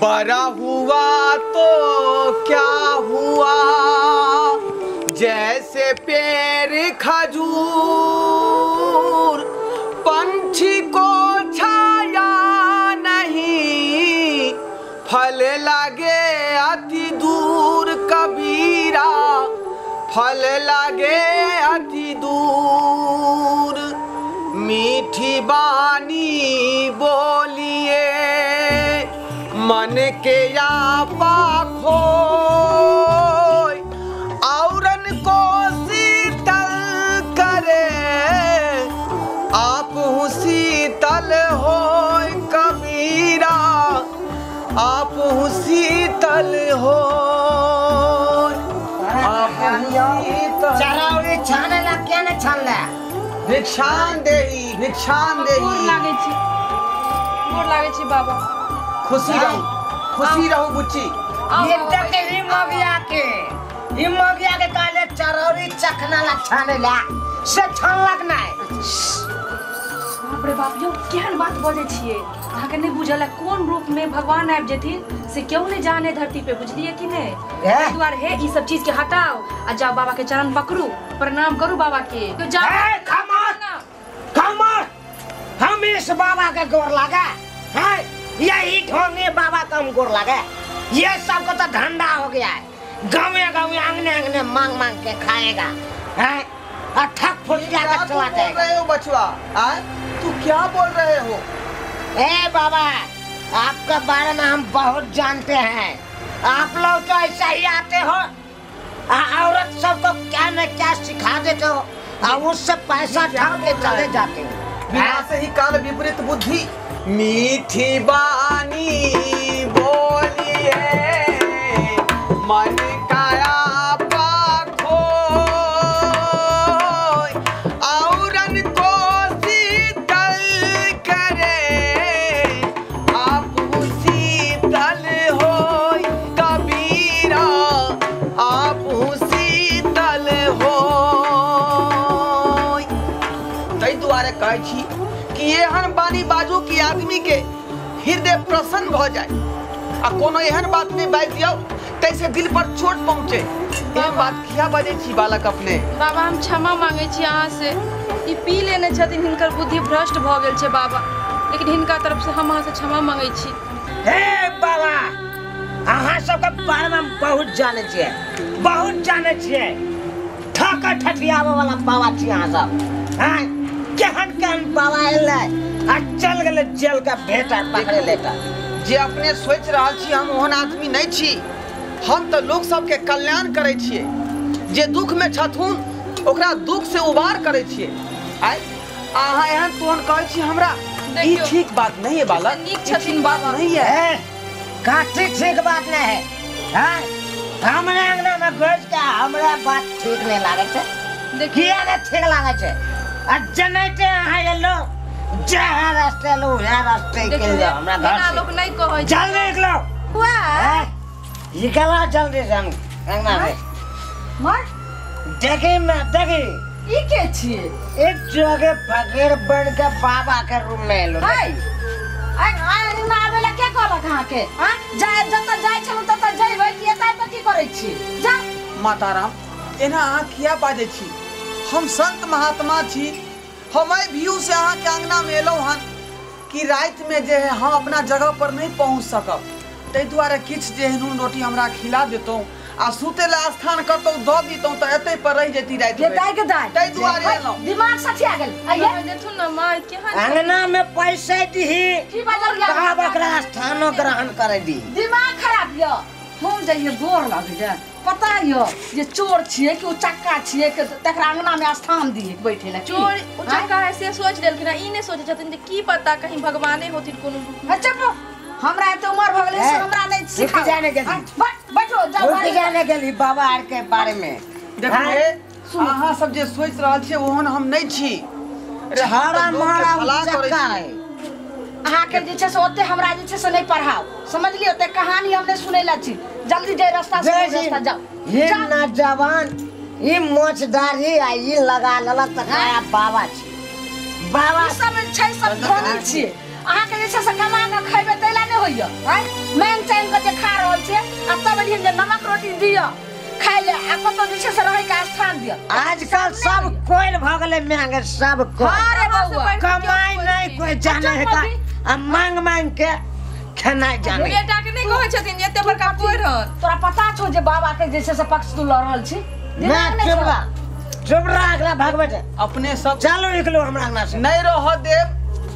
बड़ा हुआ तो क्या हुआ, जैसे पेड़ खजूर पंछी को छाया नहीं, फल लागे अति दूर कबीरा, फल लागे अति दूर। मीठी बानी बोलिए मन के आपा खोय, औरन को शीतल करे आप शीतल होय कबीरा, आप शीतल होय, आप शीतल। चरौरी छाने ला क्या ने छानला? भिक्षान देही, भिक्षान देही। गोर लागै छी, गोर लागै छी बाबा। खुशी रहू, खुशी रहू बुच्ची। ये देख ई मगिया के, ई मगिया के काले चरौरी चखना ला छाने ला से छानलक नै। बाप रे बाप, यौ केहन बात बजै छियै? अहाँके नहि बुझल है कोन रूप में भगवान आबि जेथिन से केओ नहि जाने धरती पे, बुझलियै कि नहि? एहि दुआरे हे ई सब चीज के हटाओ आ जाओ बाबा के चरण पकड़ू, प्रणाम करू बाबा के। तो जाओ। ए खमर, खमर, हम इस बाबा के गोर लागे हैं, यही ढोंगे बाबा का हम गोर लागे। ये सबको तो धंधा हो गया है, गाँव गाँव आंगने आंगने मांग मांग के खाएगा हैं, और ठक फुसिया के चला जाएगा। बोल रहे हो बचवा, तू क्या बोल रहे हो? ए बाबा, आपका बारे में हम बहुत जानते हैं। आप लोग तो ऐसा ही आते हो, औरत सबको क्या न क्या सिखा देते हो और उससे पैसा ठग के चले जाते हो। बिना से ही काल विपरीत बुद्धि। मीठी बानी बोलिए मन काया खोय, औरन को शीतल करे आप शीतल होय कबीरा, आप शीतल होय। ताहि दुआरे कहै छी कि एहन बानी बाजू कि आदमी के हृदय प्रसन्न भ जाए, आ कोनो एहन बात नहीं बाजि दियौ तैसे दिल पर चोट पहुँचे। एहन बात किया बजै छी बालक अपने? बाबा हम क्षमा मांगै छी अहाँ से, ई पी लेने छथिन, हिनकर बुद्धि भ्रष्ट भऽ गेल छै बाबा, लेकिन हिनका तरफ से हम अहाँ से क्षमा मांगै छी। हे बाबा, अहाँ सबके बारे में हम बहुत जानै छियै, बहुत जानै छियै। ठक ठठियाबै वाला बाबा छी अहाँ सब हैं। केहन केहन बाबा एलै आ चल गेलै जेल के भेटा पकड़े लेता। जे अपने सोचि रहल छी हम ओहन आदमी नहीं छी। हम तो लोक सबके कल्याण करै छियै, जे दुख में छथुन ओकरा दुख से उबार करै छियै। आइ अहाँ एहन तोहन कहै छी हमरा, ई ठीक बात नहीं है बालक। नीक छथिन बाबा। नहीं है काठी, ठीक बात नहीं है। हाँ, हमरा अंगना में घुस के हमरा बात ठीक नहीं लागै छै। किया नहीं ठीक लागै छै? आ जनैते अहाँ एलो, जहाँ रास्ते एलो उएह रास्ते निकलि जाओ हमरा घर से। लोक नहीं कहै छै। जल्दी निकलो, निकलो जल्दी से अंगना में। मार देखी मैं देखी ई के छियै? एक जगह फकीर बन के बाबा के रूम में एलो। हाय अंगना आबै ला के कहलक अहाँके? हाँ, जाय जतऽ जाइ छलहुँ ततऽ जइबै कि एतऽ आबि कऽ की करै छी? जा। माताराम, एना अहाँ किया बाजै छी? हम संत महात्मा छी, हम एहि व्यू से अहाँके अंगना में एलहुँ हन कि राति में जे है हम अपना जगह पर नहीं पहुँच सकब, ताहि दुआरे किछु जे है नून रोटी हमरा खिला देतहुँ आ सुते ला स्थान कतौ दऽ दितहुँ तऽ एतै पर रहि जैती राति ये दाइ के दाइ, ताहि दुआरे एलहुँ। दिमाग सठिया गेल। आइये देथुन न माँ, केहन अंगना में पैसा दीही की बाजल तब ओकरा स्थानो ग्रहण करे दी। दिमाग खराब यऽ। हम जइयै गोर लग जाय, पता यऽ जे चोर छियै कि उचक्का छियै कि तकरा अंगना में स्थान दियै बैठे ला। चोर उचक्का है से सोच लेलखिन, ई नहि सोचै छथिन जे की पता कहीं भगवाने होथिन कोनो रूप में। चुप, हमरा एते उम्र भऽ गेलै से हमरा नहि सिखाउ। जाने गेली, बैठो जाउ जाने गेली बाबा आर के बारे में। देखू अहाँ सब जे सोचि रहल छियै ओहन हम नहि छी। हरा मारा उचक्का है। अहाँके जे छै से ओते हमरा जे छै से नहि पढ़ाउ, समझलियै? ओते कहानी हम नहि सुनै ला छी। जल्दी जे रास्ता से रास्ता जाओ। ये नौजवान ई मोछदारी आ ई लगा लेलक तऽ बाबा छी। बाबा सब छै, सब ढोंगी छियै। अहाँके जे छै से कमा कऽ खैबै तै ला नहि होइया। आँय मांगि चाहि कतऽ बलियन जे नमक रोटी दिअ खाइ ले आ कतऽ जे छै से रहै के स्थान दिअ। आजकल सब कोइल भ गेलै महंगे सब कोइ। अरे बौआ कमाई नहीं कोई जाने है का आ मांग मांग के खेनाइ जाने। बेटा के नहीं कहै छथिन जे एते बड़का कोइ रहत। तोरा पता छौ जे बाबा के जे छै से पक्ष तू लड़ रहल छी? ना चुपरा चुपरा अगला भागबे अपने सब चलो निकलो हमरा अंगना से। नहीं रह देव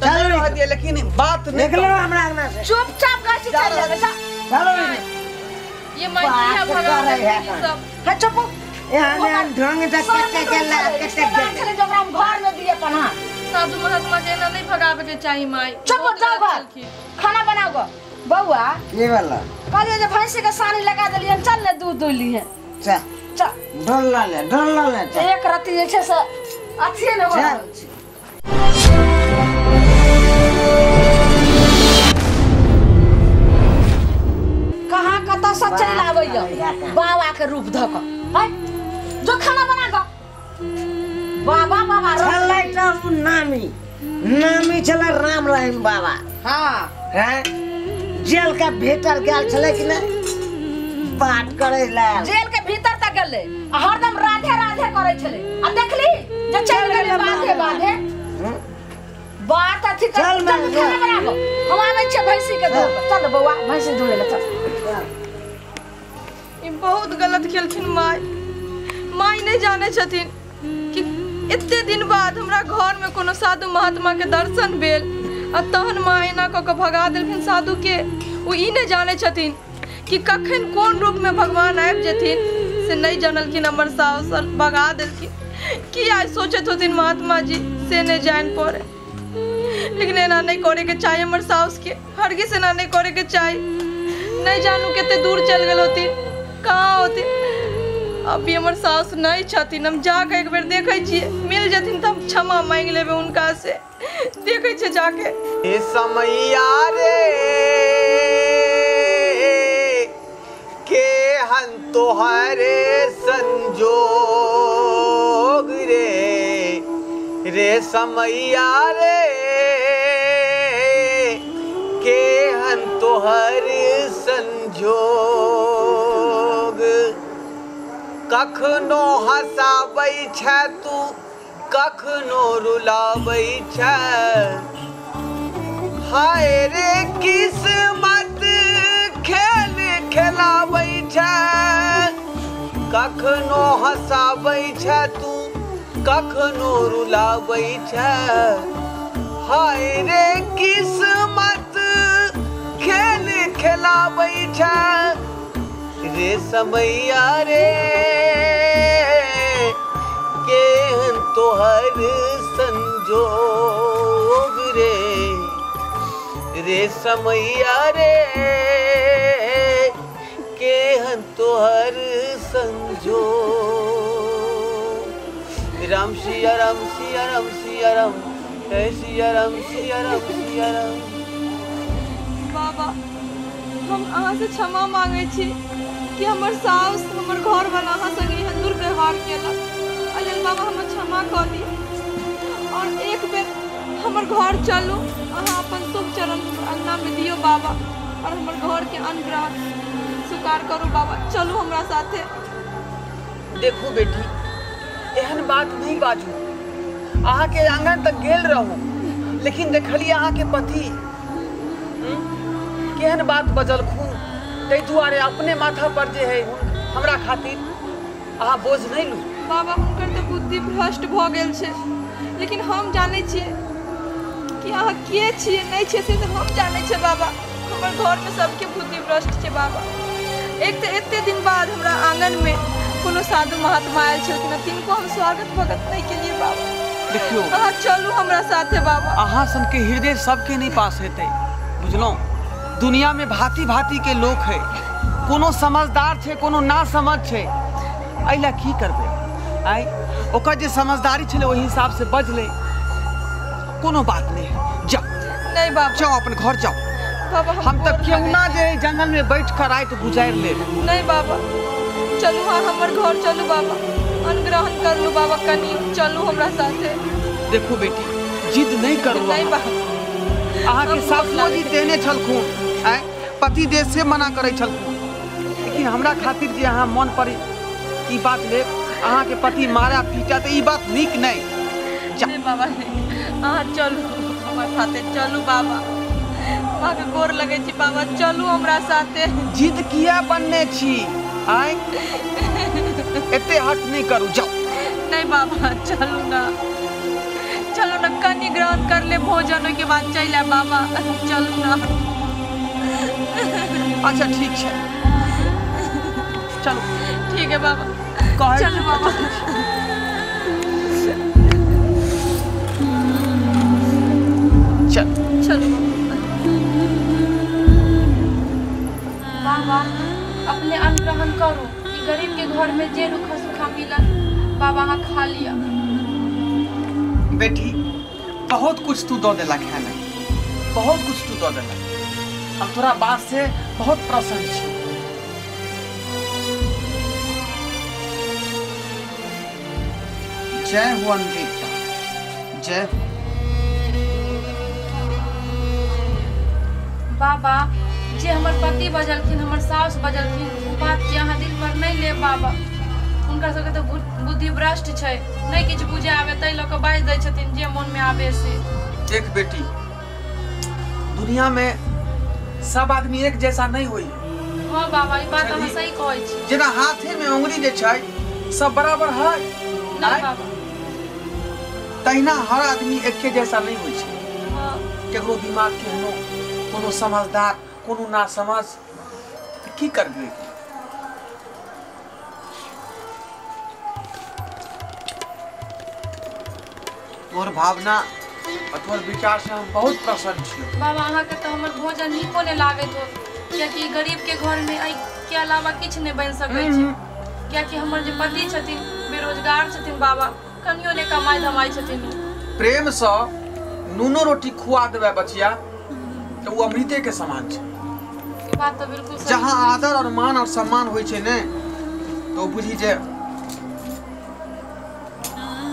चलो रह दिए लेकिन बात नहीं निकलो हमरा अंगना से। चुपचाप गाछी चल जा बेटा। चलो ये माई की भगा रहे हैं सब। हां चुप यहाँ ढंग तक कते गेला कते गेला जो हम घर में दिए पना। साधु महात्मा के ना नहीं भगावे के चाहिए माई। चुप जाओ घर खाना बनाओ गो। बउआ ये वाला कहलिए जे भैंसी के सानी लगा देलियन चल ने दूध दूध लिए चल चल ढोल ले ढोल ले एक रति जे छै से अथिए ने हो रहल छै। कहाँ कतऽ से चलि आबैया बाबा के रूप धऽ कऽ है जो खाना बना कऽ बाबा बाबा छलै तऽ नामी नामी छलै राम रहीम बाबा। हाँ हैं जेल के भीतर गेल छलै कि नहीं बात करै ला जेल के भीतर तक गेलै आ हरदम राधे राधे करै छलै आ देखली जे चलि गेलै बाधे बाधे बात अथी कर। चल खाना बना कऽ हम आबै छियै भैंसी के दूध। चल बौआ भैंसी दूध ले चल। ई बहुत गलत केलखिन माई। माई नहीं जाने छथिन कि एते दिन बाद हमरा घर में कोनो साधु महात्मा के दर्शन भेल आ तहन माँ एना कऽ के भगा देलखिन साधु के। ओ ई नहीं जाने छथिन कि कखन कोन रूप में भगवान आबि जेथिन से नहीं जानलखिन। हमर साउस भगा देलखिन की आइ सोचैत होथिन महात्मा जी से नहीं जान पड़े। लेकिन एना नहीं करे के चाही हमर साउस के, हरगिज एना नहीं करे के चाही। नहीं जानू कते दूर चल गेल होथिन कहाँ होथिन। अभी हमर साउस नहीं छथिन, हम जाके एक बेर देखै छियै मिल जेथिन तऽ हम क्षमा मांगि लेबै हुनका से। देखै छियै जाके। ए समैया रे के हन तोहरे संजोग रे रे समैया रे के हन तोहरे संजोग कखनो हँसाबै छै तू कखनो रुलाबै छै हाय रे किस्मत खेल खेलाबै छै कखनो हँसाबै छै तू कखनो रुलाबै छै हाय रे किस्मत खेल खेलाबै छै रे समैया रे केहन तोहर संजोग रे रे समैया रे केहन तोहर संजोग। राम सिया राम सिया राम सिया राम जय सिया राम सिया राम सिया राम। बाबा हम अहाँ से क्षमा मांगे छी कि हमर साउस हमर घर वाला अहाँ संगे एहन दुर्व्यवहार केलक। अजल बाबा हमर क्षमा कऽ दी और एक बेर हमर घर चलू अहाँ अपन शुभ चरण अंगना में दियौ बाबा और हमर घर के अन्न ग्रहण स्वीकार करू बाबा। चलू हमरा साथे। देखू बेटी एहन बात नहीं बाजू। अहाँ के आंगन तक गेल रहू लेकिन देखलिए अहाँ के पति केहन बात बजलखुन ताहि दुआरे अपने माथा पर जे है हमरा खातिर अहाँ बोझ नहीं लू। बाबा हुनकर तऽ बुद्धि भ्रष्ट भऽ गेल छै लेकिन हम जानै छियै कि अहाँ के छियै नहीं छियै से तऽ हम जानै छियै बाबा। हमर घरमे सबके बुद्धि भ्रष्ट छै बाबा। एक तऽ एते दिन बाद हमरा आंगनमे कोनो साधु महात्मा आयल छलखिन तिनको हम स्वागत भगत नहीं केलियै बाबा। देखियौ अहाँ चलू हमरा साथे बाबा। अहाँ सनके हृदय सबके नहीं पास हेतै बुझलहुँ। दुनिया में भांति भांति के लोग है कोनो समझदार छै कोनो ना समझ छै। एहि ला की करबै आइ ओकर जे समझदारी छलै ओहि हिसाब से बजलै। कोनो बात नहीं जाओ। नहीं बाबा जाओ अपन घर जाओ। बाबा हम तक केहुना जे जंगल में बैठ कर रात गुजारि लेब। नहीं बाबा चलू हाँ हमर घर चलू बाबा अनुग्रहण कर लू बाबा कनी चलू हमरा साथे। देखू बेटी जिद नहीं करू। नहीं बाबा अहाँ के सासुओ जी देने छलखुन आइ पति देव से मना करै छलखुन लेकिन लेकिन हमरा खातिर जे अहाँ मन पर ई बात लेब, अहाँके पति मारा पीटा, तऽ ई बात नीक नहि। नहीं बाबा नहीं, अहाँ चलू हमरा साथे, चलू बाबा, अहाँके गोर लगै छी बाबा, चलू हमरा साथे। जिद किया बनने छी आँय, एते हट नहीं करू, जाओ। नहीं बाबा चलू ना, चलू ना, कनी ग्रहण कर ले भोजन, ओहिके बाद चलि आयब बाबा, चलू ना। अच्छा ठीक है, चलो ठीक है बाबा, चलू बाबा। चल चलो बाबा, अपने अन्न ग्रहण करू, कि गरीब के घर में जे रूखा सूखा मिलत बाबा अहाँ खा लिया। बेटी बहुत कुछ तू दऽ देलक है ना, बहुत कुछ तू दऽ देलक, हम तोरा बात से बहुत प्रसन्न छी। जय हो देवता, जय हो। बाबा जे हमर पति बजलखिन, हमर सास बजलखिन, ओ बात के अहाँ दिल पर नहीं लेब बाबा। हुनका सबके तऽ बुद्धि भ्रष्ट छै, नहीं किछु बुझे आबे ताहि लऽ कऽ बाजि दै छथिन जे मन में आबे से। देख बेटी, दुनिया में सब आदमी एक जैसा नहीं होई। हाँ बाबा, ई बात अहाँ सही कहै छी। जेना हाथे में उंगली जे छै सब बराबर है नहीं बाबा, तहिना हर आदमी एके जैसा नहीं होइ छै। हाँ। केकरो दिमाग केहनो, कोनो समझदार कोनो ना समझ, की करबै। तोहर भावना और तोहर विचार से हम बहुत प्रसन्न छी बाबा। अहाँके तऽ हमर भोजन नीको नहि लागैत हो, कियाकि गरीब के घर में एहि के अलावा किछु नहि बनि सकै छै। कियाकि हमर जे पति छथिन बेरोजगार छथिन बाबा, कनियो नहि कमाइ धमाइ छथिन। प्रेम से नूनो रोटी खुआ देबै बचिया तऽ ओ अमृते के समान छै। ई बात तऽ बिल्कुल सही। जहाँ आदर और मान और सम्मान होइ छै ने, तो बुझी जे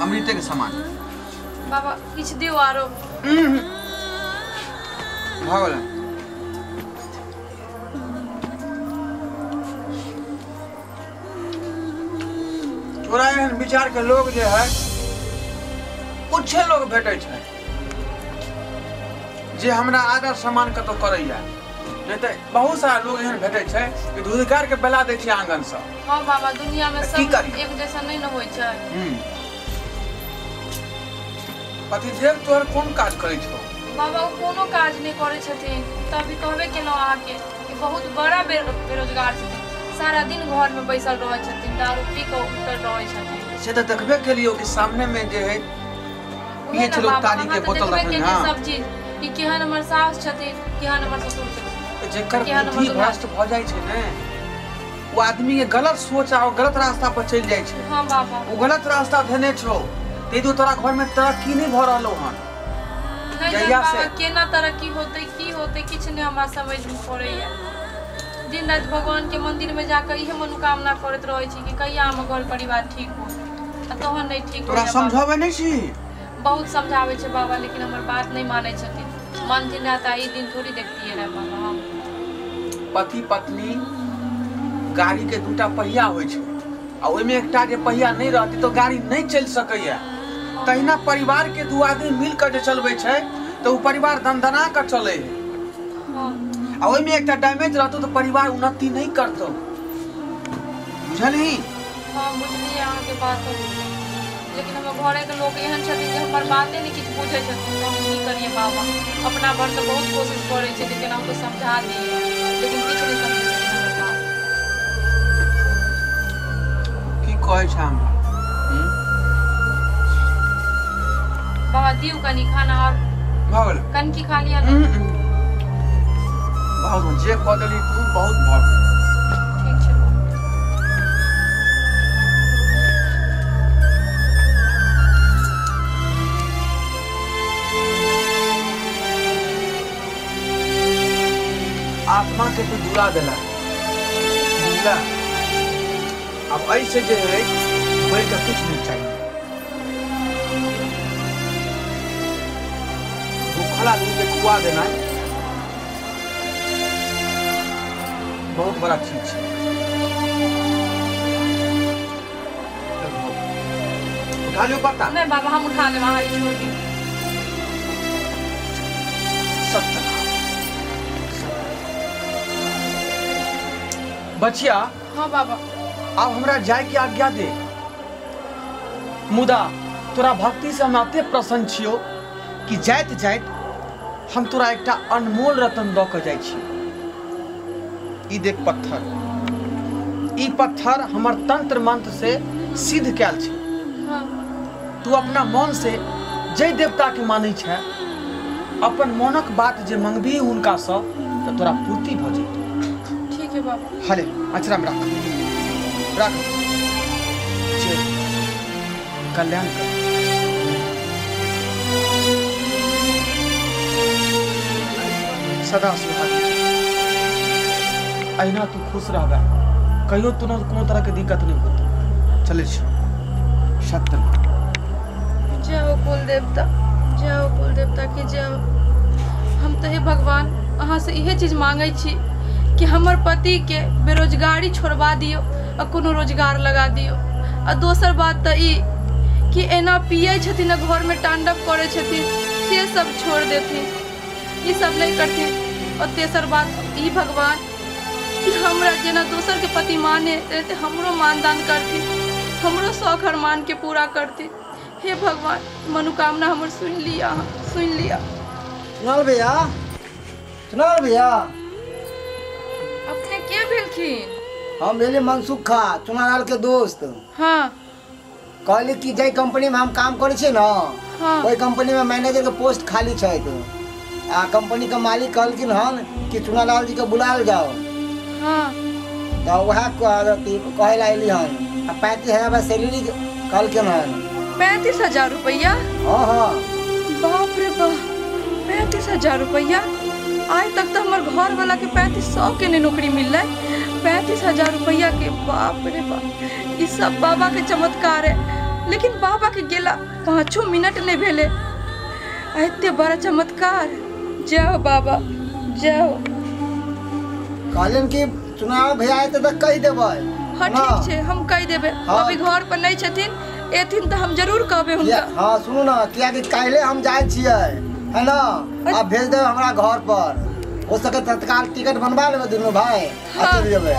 अमृते के समान। बाबा किछु दियौ आरो। भऽ गेलै। तोरा एहन विचार के लोग जे है कुछे लोग भेटै छै जे हमरा आदर सम्मान कतौ करैया, नहीं तऽ बहुत सारा लोग एहन भेटै छै कि धुधकार के बेला दै छै आंगन से। हाँ बाबा, दुनिया में सब एक जैसा नहीं न होइ छै। पतिदेव तोहर कोन काज करै छौ? बाबा ओ कोनो काज नहीं करै छथिन, तभी कहबे केलहुँ अहाँके कि बहुत बड़ा बेरोजगार छथिन, सारा दिन घर में बैसल रहै छथिन, दारू पी कऽ उठल रहै छथिन। से तऽ देखबे केलियौ कि सामने में जे है पियै छलौ तारी के बोतल रखने। हां सब चीज कि केहन हमर सास छथिन, केहन हमर ससुर छथिन। जेकर बुद्धि भ्रष्ट भऽ जाइ छै ने, ओ आदमी के गलत सोच आ गलत रास्ता पर चलि जाइ छै। हां बाबा, ओ गलत रास्ता धेने छौ, तै दुआरे तोरा घर में तरक्की नहीं भऽ रहलौ हन। नहीं बाबा, केना तरक्की होतै, की होतै, किछु नहि हमरा समझ में पड़ैया। दिन राति भगवान के मंदिर में जाकर इहे मनोकामना करैत रहै छी कि कहिया हमर घर परिवार ठीक हो, आ तहन नहीं ठीक। तोरा समझाबै नहीं छी? बहुत समझाबै छै बाबा, लेकिन हमर बात नहीं मानै छथिन। मानथिन रह तऽ ई दिन थोड़ी देखतियै रह बाबा। हम पति पत्नी गाड़ी के दूटा पहिया होइ छै, आ ओहिमे एकटा जे पहिया नहीं रहतै तऽ गाड़ी नहीं चलि सकैया। तहिना परिवार के दू आदमी मिल कर जे चलबै छै तऽ ओ परिवार दनदना कऽ चलै है। आ ओहिमे एकटा डैमेज रहतौ तऽ परिवार उन्नति नहीं करतौ, बुझलही? हाँ बुझलियै अहाँके बात, लेकिन हमर घरेके लोक एहन छथिन जे हमर बाते नहि किछु बुझै छथिन, तऽ हम की करियै बाबा? अपना भर तऽ बहुत कोशिश करै छै जे केनाहुतो समझा दियै, लेकिन किछु नहि समझै छथिन हमर बात। की कहै छै हमरा? बाबा दियौ कनी खाना और भऽ गेलै। कनकी खा लिअ ने। बहुत जे कऽ देली तू बहुत भऽ गेल। ठीक छै। आत्मा के तू जुड़ा देला, बुझला? अब ऐसे जे है बढ़ के कुछ नहीं चाहिए। भूखल आदमी के खुआ देना बहुत बड़ा चीज है। उठा लियो पत्ता। नहीं बाबा हम उठा लेब, अहाँ छोड़ दियौ। सत्य बचिया। हाँ बाबा। अब हमरा जाय के आज्ञा दे। मुदा तोरा भक्ति से हम एते प्रसन्न छियो कि जाइत जाइत हम तोरा एकटा अनमोल रतन दऽ के जाइ छी। ई देख पत्थर, ई पत्थर हमर तंत्र मंत्र से सिद्ध कैल छै। हाँ। तू अपना मन से जै देवता के मानै छै, अपन मनक बात जे मंगबी हुनका से तऽ तोरा पूर्ति भऽ जेतौ। ठीक है बाबा। हले अचरा में राख राख। चल कल्याण कर। सदा सुहागी अहिना तू खुश रहबे, कहियो तोरा कोनो तरह के दिक्कत नहीं होतौ। चलै छी। सत्य। जय हो कुल देवता, जय हो कुल देवता की जय हो। हम तो हे भगवान अहाँ से इहे चीज मांगै छी कि हमर पति के बेरोजगारी छोड़वा दियौ आ कोनो रोजगार लगा दियौ। आ दोसर बात तऽ ई कि एना पियै छथिन आ घरमे तांडव करै छथिन से सब छोड़ देथिन, ई सब नहीं करथिन। और तेसर बात ई भगवान कि हमरा जेना दोसर के पति माने तेनाहिते हमरो मानदान करथिन, हमरो शौक अरमान के पूरा करथिन। हे भगवान मनोकामना हमर सुनि लिअ, अहाँ सुनि लिअ। चुनाल भैया, चुनाल भैया। अपने के भेलखिन? हम भेली मनसुख खा, चुनालाल के दोस्त। हाँ। कहली कि जाहि कंपनी में हम काम करै छियै ने, हाँ। ओहि कंपनी में मैनेजर के पोस्ट खाली छै। आ कंपनी के मालिक कहलखिन हन कि चुनालाल जी के बुलायल जाओ। हाँ। तो वएह कहे ला अयली हन। आ 35,000 सैलरी कहलखिन हन। 35,000 रुपया? हाँ हाँ। बाप रे बाप, 35,000 रुपया! आइ तक तो हमर घर वाला के 3500 के नहीं नौकरी मिललै। 35,000 रुपया के, बाप रे बाप, ई सब बाबा के चमत्कार है। लेकिन बाबा के गेला 5 मिनट नहीं भेले, एते बड़ा चमत्कार। जय हो बाबा, जय हो। कहलन कि चुनाव भैया आयते तऽ कहि देबै। हाँ ठीक छै, हम कहि देबै। हाँ। अभी घर पर नहीं छथिन, एथिन तऽ हम जरूर कहबै हुनका। हाँ सुनू ना, कियाकि काल्हि हम जाइ छियै है ना, आ भेज देबै हमरा घर पर। हो सके तत्काल टिकट बनवा लेबै दुनू भाई आ चलि जेबै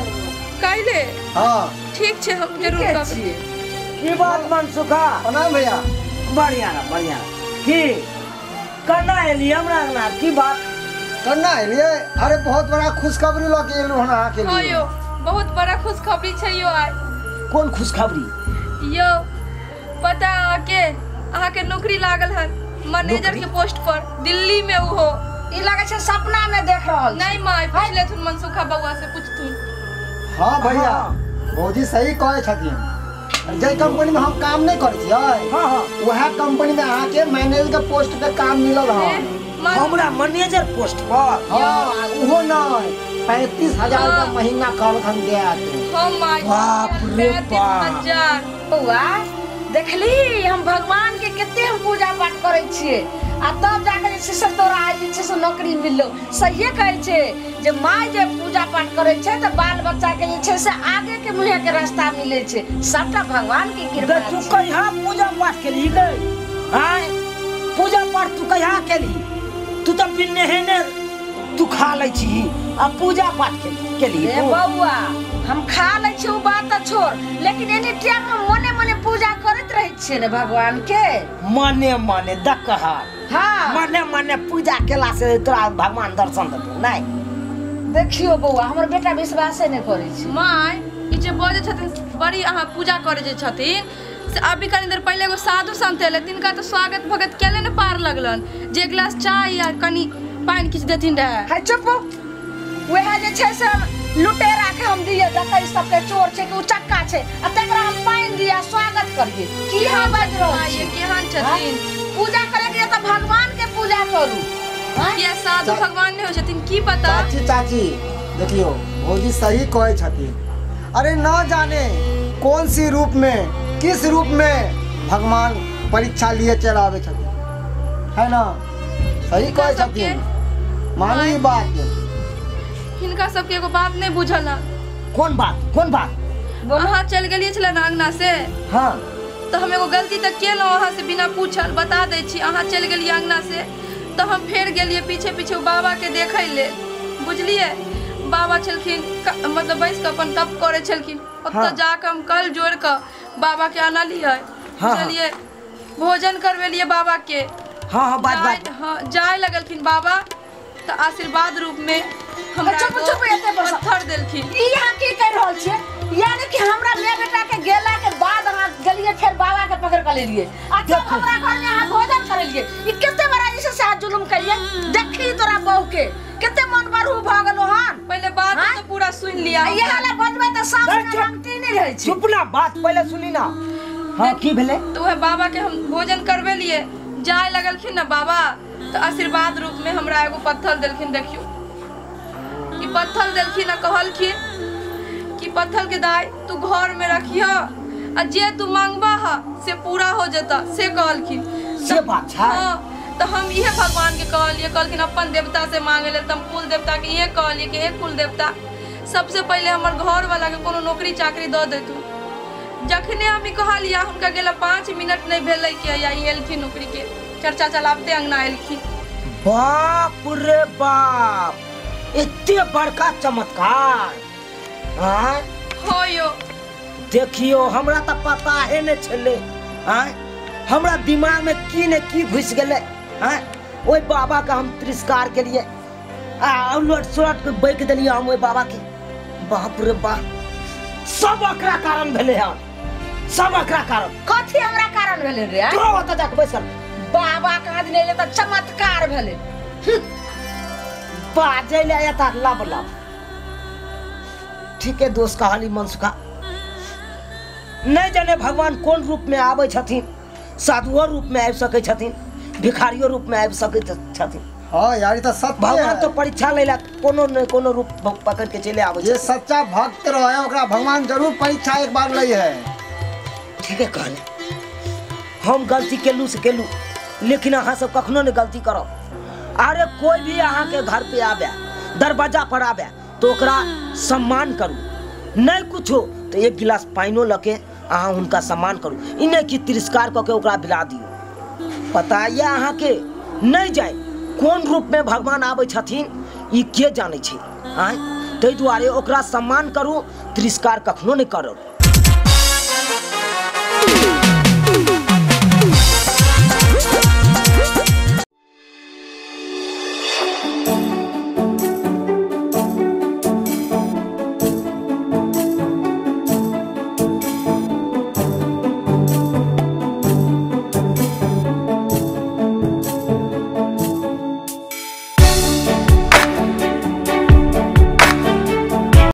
काल्हि। हाँ ठीक छै, हम जरूर कहबै। की बात मनसुखा? प्रणाम भैया। बढ़िया ना बढ़िया। की करना एलियै हमरा अंगना? की बात करना एलियै? अरे बहुत बड़ा खुशखबरी लऽ के एलहुँ हन अहाँके हाँ लिए। यौ, बहुत बड़ा खुशखबरी छै यौ आइ। कोन खुशखबरी? यौ पता अहाँके, अहाँके नौकरी लागल हन मैनेजर के पोस्ट पर दिल्ली में। उहो ई लगै छै सपना में देख रहल छी। नहीं माय, पूछ लेथुन मनसुखा बउआ से पूछथुन। हाँ भैया, भौजी सही कहै छथिन। जाहि कंपनी में हम काम नहीं करै छियै, हाँ हाँ, वएह कंपनी में अहाँके मैनेजर के पोस्ट पे काम मिलल हन। हमरा मैनेजर पोस्ट पर? हाँ, उहो नहीं, 35,000 का महीना कहलखन देत। हम माय, बाप रे बाप। 35,000। बौआ देखली हम भगवान के कते हम पूजा पाठ करै छियै आ तब जाके जे छै से तोरा आइ जे छै से नौकरी मिललो। सहिए कहै छै जे माय जे पूजा पाठ करै छै तऽ बाल बच्चा के जे छै से आगे के मुँहे के रास्ता मिलै छै। सबटा भगवान के कृपा तू छै। कहिया पूजा पाठ केलही गै? आँय पूजा पाठ तू कहिया केलही? तू तऽ बिन नहेने तू खा लै छी आ पूजा पाठ केलही ए बौआ, हम खा लै छी ओ बात तऽ छोड़, लेकिन एनी टाइम हम मने मने पूजा करैत रहै छियै ने भगवान के। मने मने दकहर। हाँ मने मने पूजा केला से तोरा भगवान दर्शन देतौ नहीं? देखियो बौआ, हमर बेटा विश्वासे नहि करै छै। माय ई जे बजै छथिन बड़ी अहाँ पूजा करै जे छथिन से अभी कनी देर पहिले एगो साधु संत एलै, तिनका तऽ स्वागत भगत केले ने पार लगलन जे एक गिलास चाय या कनी पानि किछु देथिन रहए। है चुप, वएह जे छै से लुटेरा के हम दिए, डकैत सबके चोर छै कि उचक्का छै, आ तकरा हम पानि दिए स्वागत करिए। की हम बाजि रहल छी? केहन छथिन? पूजा करे के तऽ भगवान के पूजा करू। किया साधु भगवान नहीं होइ छथिन की पता? चाची चाची देखियो, भौजी सही कहै छथिन। अरे न जाने कौन सी रूप में किस रूप में भगवान परीक्षा लिए चल आबै छथिन, है ना? सही कहै छथिन, मानी बात। हिनका सबके एगो बात नहीं बुझल है। कौन बात? कौन बात? अहाँ चल गेलियै छलै ने अंगना से? हाँ। तऽ हम एगो गलती तऽ केलहुँ अहाँसँ बिना पूछल बता दै छी। अहाँ चलि गेलियै अङ्गना से तऽ हम फेर गेलियै पीछे पीछे ओ बाबाके देखै लेल, बुझलियै। बाबा छलखिन मतलब बैस कऽ अपन तप करै छलखिन, ओतऽ जाकऽ हम कल जोड़ि कऽ बाबाके आनलियै, बुझलियै। भोजन करबेलियै बाबाके। हाँ हाँ बात बात। हाँ जाय लगलखिन बाबा तऽ आशीर्वाद रूप में हमरा पत्थर देलखिन। ई अहाँ की कहि रहल छियै? यानी कि हमरा माय बेटा के गेला के बाद अहाँ गेलियै फेर बाबा के पकड़ के लेलियै आ तब हमरा घर में अहाँ भोजन करेलियै। ई कते बड़ा जे छै से अहाँ जुलुम करियै। देखी तोरा बहू के कते मन बरहू भऽ गेलो हन। पहिले बात तो पूरा सुन लिया। इएह ला बजबै तऽ सास के रंगती नहि रहै छै। चुप ना, बात पहिले सुनी ना। हाँ की भेलै? तऽ वएह बाबा के हम भोजन करबेलियै, जाय लगलखिन ना बाबा तऽ आशीर्वाद रूप में हमरा एगो पत्थर देलखिन। देखियौ ई पत्थर देलखिन आ कहलखिन कि पत्थर के दाई तू घर में रखिह आ जे तू मांगबा ह से पूरा हो जेता, से कहलखिन। से बात छै? हाँ, तऽ हम इहे भगवान के कहलियै, कहलखिन अपन देवता से मांगे लेल, तऽ हम कुल देवता के इहे कहलियै कि हे कुल देवता सबसे पहिले हमर घर वाला के कोनो नौकरी चाकरी दऽ देतू। जखने हम ई कहलियै हुनका गेला 5 मिनट नहीं भेलै कि या ई एलखिन नौकरी के चर्चा चलाबते अंगना एलखिन। बाप रे बाप, एते बड़का चमत्कार। हाँ हो यो देखियो हमरा तऽ पता है नहीं छलै। हाँ हमरा दिमाग में की ने की घुस गेलै। हाँ ओहि बाबा के हम तिरस्कार के लिए आ उलट सुलट के बैक देलियै हम ओहि बाबा के। बाप रे बाप, सब एकरा कारण भेलै हन, सब एकरा कारण। कथी हमरा कारण भेलै रे? तोरा ओतऽ जाके बैसल बाबा कहाँ दिन एलै तऽ चमत्कार भेलै। बाजै लए एता लब लब। ठीक है दोस्त कहली मनसुखा, नहीं जाने भगवान कोन रूप में आबै छथिन। साधुओ रूप में आबि सकै छथिन, भिखारियो रूप में आबि सकै छथिन। हाँ यार तो सत्य भगवान तो परीक्षा लै ला कोनो न कोनो रूप पकड़ के चले आबै। जे सच्चा भक्त रहे ओकरा भगवान जरूर परीक्षा एक बार लै है। ठीक है कहले, हम गलती केलू से केलू, लेकिन अहाँ सब कखनो नहीं गलती करब। अरे कोई भी अहाँ के घर पे आबे, दरवाजा पर आबे तो ओकरा सम्मान करू, नहीं कुछो तो एक गिलास पानिओ लके अहाँ हुनका सम्मान करू, ई नहीं कि तिरस्कार कऽ के ओकरा भिला दियौ। पता यऽ अहाँ के नहीं जाए कोन रूप में भगवान आबै छथिन ई के जानै छै। आँय ताहि दुआरे ओकरा सम्मान करू, तिरस्कार कखनो नहीं करब।